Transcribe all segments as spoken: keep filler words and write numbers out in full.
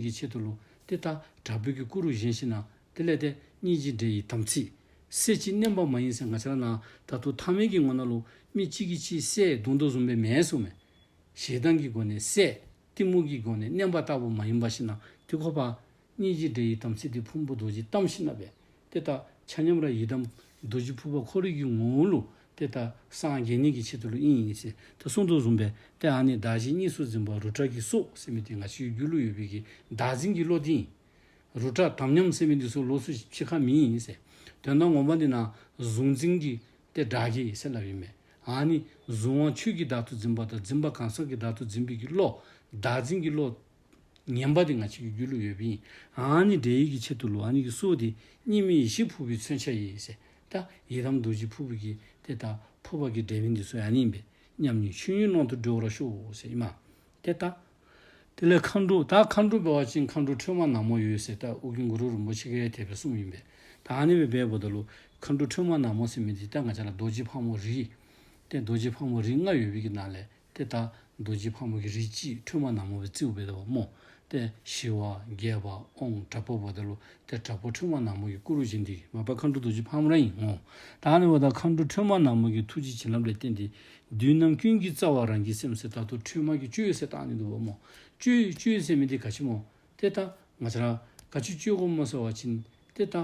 གི་ཆེད་དུ་ལུ་དེ་ལྟར་དྲག་པོའི་གི་སྐུ་རུ་བཞེངས་ཤིག་ན། དེ་ལས་དེ་སྙིང་རྗེ་འདྲེ་ཡི་དམ་ཚིག། སྲས་ཀྱི་མནན་པ་མ་ཡིན་ཟེར། ང་བཅས་ར་ནང་ད་དུང་ཐ་མལ་གྱི་ངོ་ན་ལུ་མི་གཅིག་གིས་གཅིག་བསད་བརྡུང་དོ་བཟུམ་སྦེ་མེན་གསུངས་མས། ཞེ་སྡང་གི་སྒོ་ནས་བསད། གཏི་མུག་གི་སྒོ་ནས་མནན་པ་ལྟ་བུ་མ་ཡིན་པ་ཞིག་ན། དེ་ཁོ་པ་སྙིང་རྗེ་འདྲེ་ཡི་དམ་ཚིག་དེ་ཕུང་པོ་རྡོ་རྗེ་གཏམས་ཤིག་ན་སྦེ། དེ་ལྟར་ཆ་མཉམ་ར་ཡི་དམ་རྡོ་རྗེ་ཕུར་པ་ཁོ་རའི་གི་ངོ་བོ་ལུ་དེ་ལྟར་སངས་རྒྱས་ནི་གི་ཆེད་དུ་ལུ་ཨིན་ཨིན་ཟེར་ད་གསུངས་དོ་བཟུམ་སྦེ། དེ་ཨ་ནི་བདག་གཞན་གཉིས་སུ་འཛིན་པ་རུ་ཏྲ་གི་སྲོག་ཟེར་མི་དེ་ང་བཅས་རྒྱུད་ལུ་ཡོད་པའི་གི་བདག་འཛིན་གྱི་བློ་དེ་ཨིན། རུ་ཏྲ་དམ་ཉམས་ཟེར་མི་འདི་ཚུ་ལོགས་སུ་ཕྱི་ཁ་མི་ཡིན་ཟེར། དོན་དག་ངོ་མ་འདི་ན་གཟུང་འཛིན་གྱི་དེ་དགྲ་བགེགས་ཟེར་སླབ་ཨིན་མས། ཨ་ནི་གཟུང་བ་ཆོས་ཀྱི་བདག་ཏུ་འཛིན་པ་དང་འཛིན་པ་གང་ཟག་གི་བདག་ཏུ་འཛིན་པའི་གི་བློ། བདག་འཛིན་གྱི་བློ་ངན་པ་དེ་ང་བཅས་ཀྱི་རྒྱུད་ལུ་ཡོད་པ་ཨིན། ཨ་ནི་འདྲེ་ཡི་གི་ཆེད་དུ་ལུ་ཨ་ནི་གི་སྲོག་དེ་གཉིས་མེད་ཡེ་ཤེས་ཕུར་པའི་མཚོན་ཆ་ཡིན་ཟེར། ད་ཡི་དམ་རྡོ་རྗེ་ཕུར་པའི་གི་དེ་ད་ཕུར་པ་གི་འདྲེ་མིན་འདི་ཚུ་ཨ་ནི་ཨིན་པས། མཉམ་ཉིད་ཆོས་ཉིད་ཀློང་དུ་གྲོལ་བར་ཤོག་ཟེར་ཨིན་མས། དེ་ལྟར། དེ་ལས་མཁའ་འགྲོ། ད་མཁའ་འགྲོ་འབད་བ་ཅིན་མཁའ་འགྲོ་ཁྲོས་མ་ནག་མོ་ཡོད་ཟེར་ད་ཨོ་རྒྱན་གུ་རུ་རིན་པོ་ཆེ་གིས་དེ་སྦེ་གསུངས་ཨིན་པས། ད་ཨ་ནི་སྦེ་འབདཝ་ད་ལུ་མཁའ་འགྲོ་ཁྲོས་མ་ནག་མོ་ཟེར་མི་འདི་ད་ང་བཅས་ར་རྡོ་རྗེ་ཕག་མོ་རིགས། དེ་རྡོ་རྗེ་ཕག་མོ་རིགས་ལྔ་ཡོད་པའི་གི་ནང་ལས་དེ་ད་རྡོ་རྗེ་ཕག་མོ་གི་རིགས་གཅིག་ཁྲོས་མ་ནག་མོ་སྦེ་བརྩིཝ་འབད་དོ་བ་སྨོ། དེ་ཞི་བ་རྒྱས་པ་དབང་དྲག་པོ་འབདཝ་ད་ལུ་དེ་དྲག་པོ་ཁྲོས་མ་ནག་མོ་གི་སྐུ་རུ་བཞེངས་ཏེ་མ་པ་མཁའ་འགྲོ་རྡོ་རྗེ་ཕག་མོ་ར་ཨིན་འོང་། ད་ཨ་ནི་འབདཝ་ད་མཁའ་འགྲོ་ཁྲོས་མ་ནག་མོ་གི་ཐུགས་རྗེ་བྱིན་རླབས་ལས་བརྟེན་ཏེ། དུས་རྣམས་ཀུན་གྱི་རྩ་བ་རང་གི་སེམས་ཟེར་ད་ལྟོ་ཁྲོས་མ་གི་གཅོད་ཟེར་བཏགས་ནི་འདུག་བ་སྨོ། གཅོད་གཅོད་ཟེར་མི་འདི་ག་ཅི་སྨོ། དེ་ད་ང་བཅས་ར་ག་ཅི་གཅོད་དགོཔ་སྨོ་ཟེར་བ་ཅིན་དེ་ད་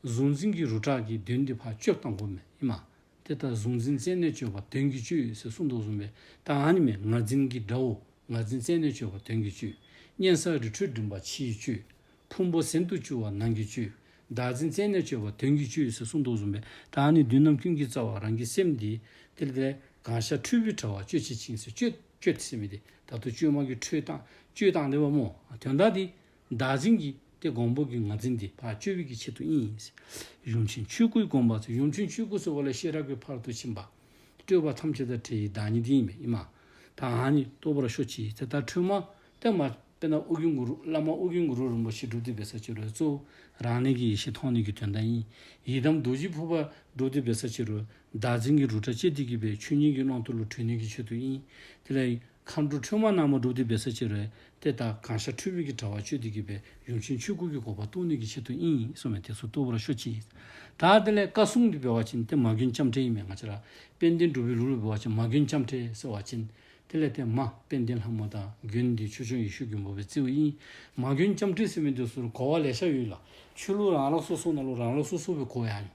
གཟུང་འཛིན་གྱི་རུ་ཏྲ་གི་གདོན་འདི་ཕར་གཅོད་བཏང་དགོ་མས་ཨིན་མས། དེ་ལྟར་གཟུང་འཛིན་རྩད་ནས་གཅོད་པ་གདོན་གྱིས་གཅོད་ཟེར་གསུངས་དོ་བཟུམ་སྦེ། ད་ཨ་ནི་མས། ངར་འཛིན་གྱི་དགྲ་བོ་ངར་འཛིན་རྩད་ནས་གཅོད་པ་གདོན་གྱིས་གཅོད། གཉན་ས་རི་ཁྲོད་འགྲིམ་པ་ཕྱིའི་གཅོད། ཕུང་པོ་ཟིན་དུ་བཅུག་པ་ནང་གི་གཅོད། བདག་འཛིན་རྩད་ནས་གཅོད་པ་གདོན་གྱིས་གཅོད་ཟེར་གསུངས་དོ་བཟུམ་སྦེ། ད་ཨ་ནི་དུས་རྣམས་ཀུན་གྱི་རྩ་བ་རང་གི་སེམས་འདི་དེ་ལས་གང་ཤར་ཁྲོས་པའི་དྲ་བ་གཅོད་བྱེད་ཅིང་ཟེར་གཅོད་གཅོད་ཟེར་མི་འདི་ད་ལྟོ་གཅོད་མ་གི་ཁྲོད་བཏང་གཅོད་བཏང་དེ་བ་སྨོ། དོན་དག་འདི་བདག་འཛིན་གྱི་དེ་གོང་བུ་གི་ངར་འཛིན་འདི་ཕར་གཅོད་པའི་གི་ཆེད་དུ་ཨིན། གཞུང་ཆེན་ཆོས་སྐུའི་དགོངས་པ་ཟེར། གཞུང་ཆེན་ཆོས་སྐུ་ཟེར་བ་ལས་ཤེས་རབ་ཀྱི་ཕ་རོལ་ཏུ་ཕྱིན་པ། སྤྲོས་པ་ཐམས་ཅད་དང་བྲལ་བའི་བདག་ཉིད་འདི་ཨིན་པས་ཨིན་མས། ད་ཨ་ནི་རྟོགས་པར་ཤོག་ཅིག་ཟེར། ད་ཁྲོས་མ་དེ་མ་དཔེར་ན་ཨོ་རྒྱན་གུ་རུ་བླ་མ་ཨོ་རྒྱན་གུ་རུ་རིན་པོ་ཆེ་སྒྲུབ་སྡེ་འབད་ས་ཅིག་རུང་གཙོ་བོ་རང་གནས་ཀྱི་ཡེ་ཤེས་མཐོང་ནི་གི་དོན་དག་ཨིན། ཡི་དམ་རྡོ་རྗེ་ཕུར་པ་སྒྲུབ་སྡེ་འབད་ས་ཅིག་རུང་བདག་འཛིན་གྱི་རུ་ཏྲ་བཅད་དེ་གི་སྦེ་ཆོས་ཉིད་ཀྱི་ཀློང་དུ་ལུ་གྲོལ་ནི་གི་ཆེད་དུ་ཨིན། དེ་ལས་མཁའ་འགྲོ་ཁྲོས་མ་ནག་མོ་སྒྲུབ་སྡེ་འབད་ས་ཅིག་རུང་དེ་ད་གང་ཤར་ཁྲོས་པའི་གི་དྲ་བ་གཅོད་དེ་གི་སྦེ་གཞུང་ཆེན་ཆོས་སྐུ་གི་གོ་འཕང་རྟོགས་ནི་གི་ཆེད་དུ་ཨིན་གསུངས་མས། དེ་ཚུ་རྟོགས་པར་ཤོག་ཅིག། ད་དེ་ལས་བཀའ་སྲུང་འདི་འབད་བ་ཅིན་དེ་མ་མགོན་ལྕམ་དྲལ་ཨིན་མས། ང་བཅས་ར་དཔལ་ལྡན་འབྲུག་པའི་ལུགས་ལུ་འབད་བ་ཅིན་མ་མགོན་ལྕམ་དྲལ་ཟེར་བ་ཅིན་དེ་ལས་དེ་མ་དཔལ་ལྡན་ལྷ་མོ་དང་མགོན་འདི་ཆོས་སྐྱོང་ཡེ་ཤེས་མགོན་པོ་སྦེ་བརྩིཝ་ཨིན། མ་མགོན་ལྕམ་དྲལ་ཟེར་མི་འདི་ཚུ་གོ་བ་ལེ་ཤ་ཡོད་ལགས། ཆོས་ལུགས་རང་རང་སོ་སོ་ནང་ལུ་རང་རང་སོ་སོ་སྦེ་གོ་ཡང་ཡོད།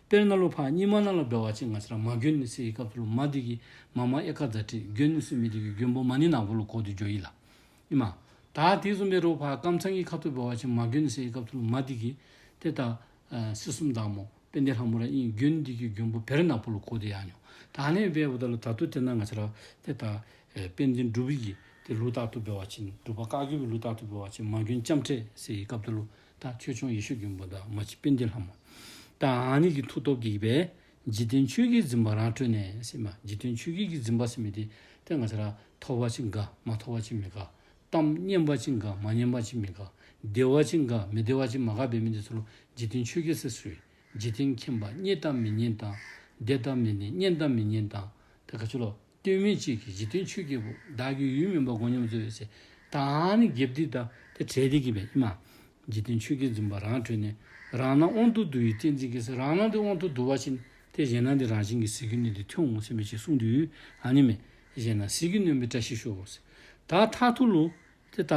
དཔེར་ན་ལུ་ཕར་རྙིང་མ་ནང་ལུ་འབད་བ་ཅིན་ང་བཅས་ར་མ་མགོན་ཟེར་བའི་སྐབས་སུ་ལུ་མ་འདི་གིས་མ་མ་ཨེ་ཀ་ཛ་ཊི། མགོན་ཟེར་མི་འདི་གིས་མགོན་པོ་མ་ཎི་ནག་པོ་ལུ་གོ་སྟེ་འགྱོ་ཡི་ལགས། ཨིན་མས། ད་དེ་བཟུམ་སྦེ་རོགས་ཕར་ཀམ་ཚང་གི་ཁ་ཐུག་འབད་བ་ཅིན་མ་མགོན་ཟེར་བའི་སྐབས་སུ་ལུ་མ་འདི་གིས་དེ་ད་ཨ་སྲིད་གསུམ་བདག་མོ་དཔལ་ལྡན་ལྷ་མོ་ར་ཨིན། མགོན་འདི་གིས་མགོན་པོ་བེར་ནག་པོ་ལུ་གོ་སྟེ་ཡང་ཡོད། ད་ཨ་ནི་འབདཝ་ད་ལུ་ད་ལྟོ་དེ་ན་ང་བཅས་ར་དེ་ད་ཨེ་དཔལ་ལྡན་འབྲུག་པའི་གི་དེ་ལུགས་ལྟར་དུ་འབད་བ་ཅིན་འབྲུག་པ་བཀའ་བརྒྱུད་པའི་ལུགས་ལྟར་དུ་འབད་བ་ཅིན་མ་མགོན་ལྕམ་དྲལ་ཟེར་བའི་སྐབས་སུ་ལུ་ད་ཆོས་སྐྱོང་ཡེ་ཤེས་མགོན་པོ་དང་མ་གཅིག་དཔལ་ལྡན་ལྷ་མོ། ད་ཨ་ནི་གི་མཐུ་སྟོབས་ཀྱིས་སྦེ་འཇིག་རྟེན་ཆོས་ཀྱི་འཛིན་པ་རང་གྲོལ་ནས་ཟེར་མས། འཇིག་རྟེན་ཆོས་ཀྱི་གི་འཛིན་པ་ཟེར་མི་དེ་ཏེ་ང་བཅས་ར་ཐོབ་པ་ཅིན་དགའ་མ་ཐོབ་པ་ཅིན་མི་དགའ། གཏམ་སྙན་པ་ཅིན་དགའ་མ་སྙན་པ་ཅིན་མི་དགའ། བདེ་བ་ཅིན་དགའ་མི་བདེ་བ་ཅིན་མ་དགའ་འབད་མི་དེ་ཚུ་ལུ་འཇིག་རྟེན་ཆོས་ཀྱི་ཟེར་ཞུ། འཇིག་རྟེན་མཁྱེན་པ་རྙེད་དང་མི་རྙེད་དང་། བདེ་དང་མི་བདེ་སྙན་དང་མི་སྙན་དང་། ཏེ་ག་ཅི་ལོ། ལྟོས་མེད་ཅིག་གིས་འཇིག་རྟེན་ཆོས་བརྒྱད་པོ། བདག་གི་ཡུལ་མིན་པ་མགོ་སྙོམས་མཛོད་ཟེར། ད་ཨ་ནི་བརྒྱད་འདི་དང་ཏེ་བྲལ་ཏེ་གི་སྦེ་ཨིན་མས། འཇིག་རྟེན་ཆོས་ཀྱི་འཛིན་པ་རང་གྲོལ་ནས། རང་སྣང་དབང་དུ་བསྡུ་བའི་ཏིང་འཛིན་གྱིས་ཟེར། རང་སྣང་འདི་དབང་དུ་བསྡུ་བ་ཅིན་ཏེ་གཞན་སྣང་འདི་རང་བཞིན་གྱིས་ཟིལ་གྱིས་གནོན་ཏེ་ཐོན་འོང་ཟེར་མི་ཅིག་གསུངས་དུས། ཨ་ནི་མས། གཞན་སྣང་ཟིལ་གྱིས་གནོན་པའི་བཀྲ་ཤིས་ཤོག་ཟེར། ད་མཐར་ཐུག་ལུ་ཏེ་ད་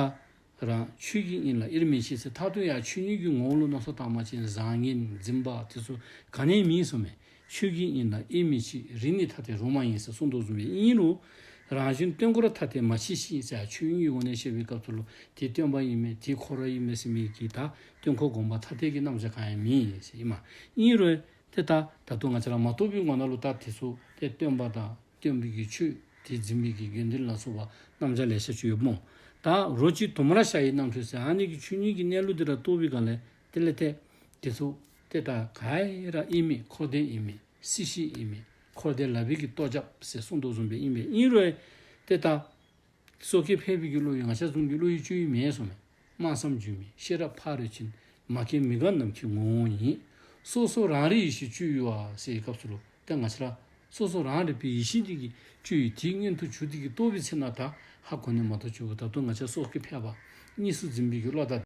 རང་ཆོས་ཀྱི་དབྱིངས་ལ་དབྱེར་མི་ཕྱེད་ཟེར། མཐར་ཐུག་ཡང་ཆོས་ཉིད་ཀྱི་ངོ་བོ་ལུ་མནོ་བསམ་བཏང་བ་ཅིན་བཟང་ངན་འཛིན་པ་དེ་ཚུ་ག་ནི་ཡང་མེད་གསུངས་མས། ཆོས་ཀྱི་དབྱིངས་ལ་དབྱེར་མི་ཕྱེད། རིག་ནི་ཐ་དད་རོ་མ་ཡིན་ཟེར་གསུངས་དོ་བཟུམ་སྦེ་ཨིན་རུང་རང་བཞིན་སྟོན་འཁོར་ཐ་དད་མ་ཕྱེད་ཤིང་ཟེར། ཆོས་དབྱིངས་ཀྱི་ངོས་ནས་བཤད་པའི་སྐབས་སུ་ལུ་དེ་སྟོན་པ་ཨིན་མས་དེ་འཁོར་བ་ཨིན་མས་ཟེར་མི་གི་ད་སྟོན་འཁོར་བསྒོམ་པ་ཐ་དད་ཀྱི་རྣམ་གཞག་གང་ཡང་མེད་ཟེར་ཨིན་མས། ཨིན་རུང་ཏེ་ད་ད་དུང་ང་བཅས་ར་མ་རྟོགས་པའི་ངོ་ན་ལུ་ད་དེ་ཚུ་ཏེ་སྟོན་པ་དང་སྟོན་པའི་གི་ཆོས་དེ་འཛིན་པའི་གི་དགེ་འདུན་ལ་སོགས་པ་རྣམ་གཞག་ལེ་ཤ་ཅིག་ཡོད་སྨོ། ད་རོ་གཅིག་དུ་མར་ཤར་བའི་རྣམ་འཕྲུལ་ཟེར། ཨ་ནི་གི་ཆོས་ཉིད་ཀྱི་གནས་ལུགས་འདི་ར་རྟོགས་པའི་སྒང་ལས་དེ་ལས་ཏེ་དེ་ཚུ་ཏེ་ད་ག་ར་དབྱེར་མེད་འཁོར་འདས་དབྱེར་མེད་སྲིད་ཞི་དབྱེར་མེད་འཁོར་འདས་ལག་པའི་གི་ལྟོ་རྒྱབ་ཟེར་གསུངས་དོ་བཟུམ་སྦེ་ཨིན་པས། ཨིན་རུང་ཏེ་ད་སོ་སྐྱེ་ཕལ་པའི་གི་བློ་ཡིས་ང་བཅས་བཟུམ་གྱི་བློ་ཡིས་དཔྱོད་ཡུལ་མེད་གསུངས་མས། སྨྲ་བསམ་བརྗོད་མེད་ཤེས་རབ་ཕ་རོལ་ཕྱིན། མ་སྐྱེས་མི་འགག་ནམ་མཁའི་ངོ་བོ་ཉིད། སོ་སོ་རང་རིག་ཡེ་ཤེས་སྤྱོད་ཡུལ་བ་ཟེར་བའི་སྐབས་སུ་ལུ་ཏེ་ང་བཅས་ར་སོ་སོ་རང་རིག་པའི་ཡེ་ཤེས་འདི་གི་སྤྱོད་ཡུལ་དེའི་མངོན་དུ་གྱུར་ཏེ་གི་རྟོགས་པའི་ཚེ་ན་ད་ཧ་གོ་ནི་མ་གཏོགས་ཆོས་པོ་ད་དུང་ང་བཅས་སོ་སྐྱེ་ཕལ་པ་ གཉིས་སུ་འཛིན་པའི་གི་བློ་དང་